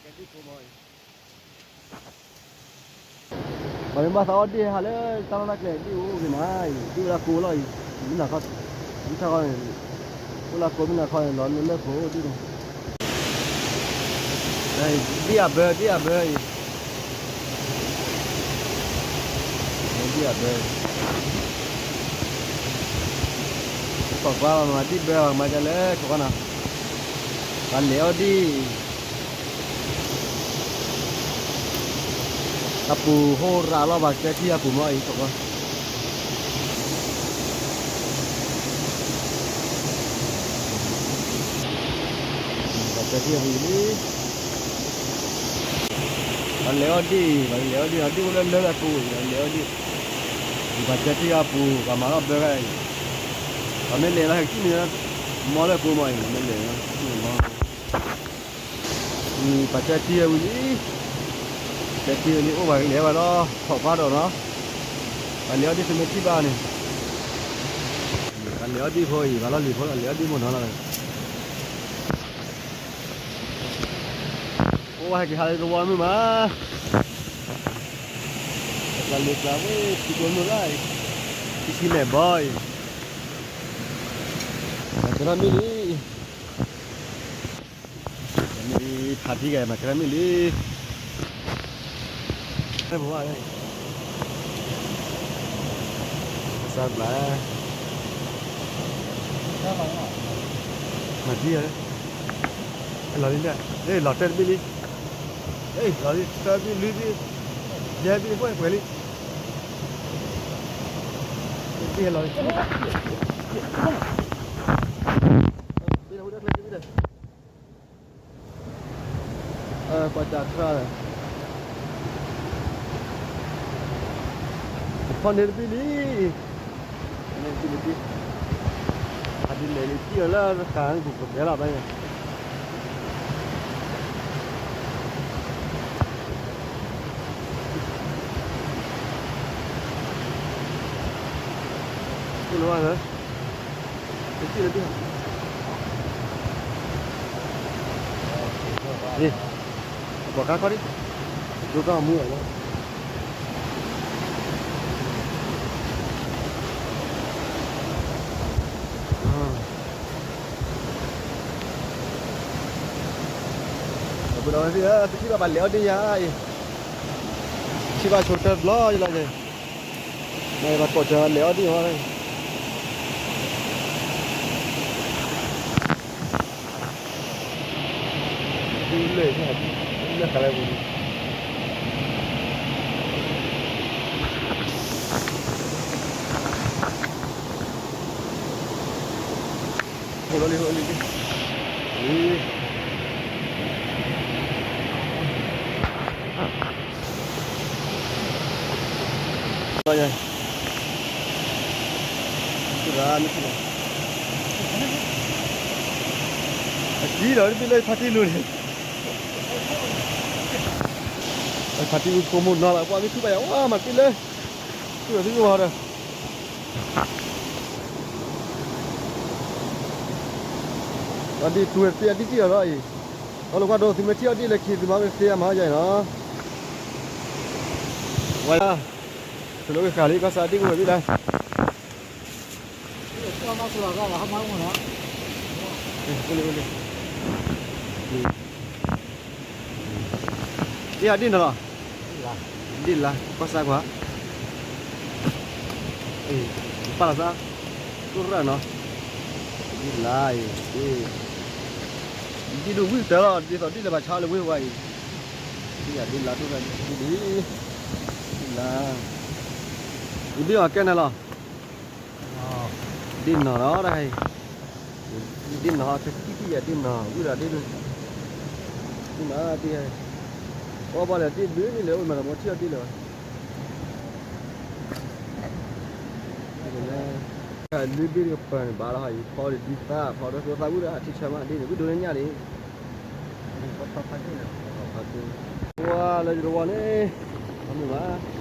ဒ်ကိးမီၤအံၤ, ပှၤမ့ၢ်ဘၣ်သးအီၣ်ဒ့ၣ်ဟးလၢတၢ်လီၢ်တၢ်ကျဲ ဒ့ၣ်အိၣ်ဂ့ၤမးအံၤ, ဒ့ၣ်ဝဲဒၣ်ကိးလီၤအံၤ, မုၢ်နၤခီ, မုၢ်ထီၣ်ခီန့ၣ်, အိၣ်လၢကိးမုၢ်နၤခီန့ၣ် လီၤလၢလၢၢ်ခိၣ်ဒ့ၣ်န့ၣ်, ဒ့ၣ်အဘၢ ဒ့ၣ်အဘၢအံၤ, ဒ့ၣ်အဘၢ, ခိးကွၢ်မၤဒ့ၣ်ဘၢ ပှၤကမၤဒ်လဲၣ် ခိးကွၢ်နီၤ, ပှၤလဲၤအီၣ်ဒ့ၣ် အပူၤဟိရးလီၤ ပှၤကဲထံအပူၤမီၤအံၤ ခိးကွၢ်, ပှၤကဲထံအပူၤလံ, ပှၤလဲၤအီၣ်ဒ့ၣ်အံၤ ပှၤလဲၤအီၣ်ဒ့ၣ် အီၣ်ဒ့ၣ်အိၣ်လၢလၢၢ်လၢကိးအံၤ ပှၤလဲၤအီၣ်ဒ့ၣ်, ပှၤကဲထံအပူၤ ပှၤမၤထီၣ်ဘၢဂၤအံၤ, ပှၤမ့ၢ်လဲၤလီၤဟဲကစံၣ်န့ၣ်, မီၤလၢကိးမီၤအံၤ မ့ၢ်လဲၤလီၤ မီၤ ပှၤကဲထံဝံၤလံ, ကဲထံဝံၤလံ အိၣ်ပှၤကလဲၤဝဲလီၤ ခိးကွၢ်ဒီးနီၤ, ပှၤလဲၤအီၣ်ဒ့ၣ်သုမ့ၢ်ထံၣ်ဘၣ်န့ၣ်, ပှၤလဲၤအီၣ်ဒ့ၣ်ဖိအံၤ ပှၤလီၢ်လံၤဖိလီၤ လဲၤအီၣ်ဒ့ၣ်မိၢ်နီၤလီၤ, အိၣ်ဝဲဟဲက့ၤဟးလၢတဝီမုၢ်မး, ပှၤလံၤကျါဝဲ ထံကျိမုၢ်လၢအံၤ, ထံထံမဲာ်ဘီအံၤ, မၤကဲထီၣ်မ့ၢ်လံ မ့ၢ်ဖးထံဂၤ မၤကဲထီၣ်မ့ၢ်လံ, စၢ်ဘျါ, မၤဒ်, လီၤလံ, လီၤတၢၢ်တဘ့ၣ်လံ, လီၤလံ တၢၢ်ဘ့ၣ်လွံၢ်ဘ့ၣ်, ယဲၢ်ဘ့ၣ်ပှဲၤပှဲၤလံ, ဘ့ၣ်လီၤလံ ဘ့ၣ်လီၤလံ ပှၤစးခါ, ဖီၣ်န့ၢ်တဘ့ၣ်လံ, န့ၢ်တဘ့ၣ်လံ, အဒ်လဲၣ်လံ စံၣ်အီၤလၢတဃာ်ပူၤကဘဲလီၤဘၣ်ညါ, လၢ, တစံၣ်လၢဒ် ပှၤခါခီဒံး, ဒိတၢ်မူအီၤလီၤ, ပဒီးဝဲသ့ၣ်ဧၢ တထံၣ်ဘၣ်ပှၤလဲၤအီၣ်ဒ့ၣ်ယၤအံၤ, ထံၣ်ဘၣ်ဆိတၢ်တဘျီယလီၤန့ၣ်, မ့ၢ်ပှၤကိးစၢၤလဲၤအီၣ်ဒ့ၣ်မီၤ, ဒ်လဲၣ်, လၢခါလၢပူၤန့ၣ် ဟိလီၤလံ ဟိလီၤလံ, လီၤညါ, အကံဒီးတဘ့ၣ်လၢဖါတံၢ်လူၤန့ၣ်, ဖါတံၢ်အူဖိမိၢ်နီၤလီၤ ကွၢ်မ့ၢ်ထူၣ်ဘၣ်ယၤ ဝါမၤတဘ့ၣ်လၢ, ထူၣ်ဒီးသ့ၣ်ဝါဒီး အဒ့ၣ်တူၢ်ဝဲတသ့အဒ့ၣ်ကံၣ်အီၤလီၤအံၤ, အီၣ်လိာ်ကွၢ်ဒိ သုမ့ၢ်ထံၣ်အီၣ်ဒ့ၣ်လၢခံ သုမၤဝဲတသ့အမၤအီၣ်ယၤအံၤနီၤ, ဝါ, သုးလိာ်ကဃာ်လံ ကီၢ်စၢ်ဒ့ၣ်ကဝဲၤဘ့ၣ်လၢ ဒ်အဒ့ၣ်နီၤလီၤ, ဒ်လါ ကီၢ်စၢ်ကွၢ်, ပာ်လီၤသး, တိၢ်ရၣ်နီၤ, ဒ်လါအံၤ, ဒ်ဒိၣ်ဝံၣ်ကတၢၢ်လီၤ ဒ်သိးဒ်လဲၣ်ဘၣ်ဆါလၢဝ့ၢ်ဝါအံၤ, ဒ်ယၤဒ်လါတိၢ်ရၣ်ဒ်, ဒ်လါ, ဒ်အီၤကဲန့ၣ်လီၤ ဒ်နီၤလီၤတၢ်အံၤ, ဒ်နီၤတကံၣ်တံၢ်ယၤဒ်နီၤ ဝံၣ်ဒီးဒ်, ဒ်နီၤတံၢ်, အီၣ်ဘၣ်လၢဒ်ဘ့ၣ်န့ၣ်လၢအိၣ်မးဒီးမ့ၢ်ထံၣ်အီၣ်ဒ်လၢၤဘၣ်, လွံၢ်ဘ့ၣ်တကပၤန့ၣ် ဘၣ်လီၤဟီ ယဖီဒီးဒ်သၣ် ဖီဒီးသိသၣ်ဝံၣ်ဒီးအထံဆၢမးဒ်န့ၣ် ဝံၣ်ဒိးန့ၢ်ညၣ်န့ၣ်, ပှၤလၢယတဝီန့ၣ်, အမုၢ်ဘၣ်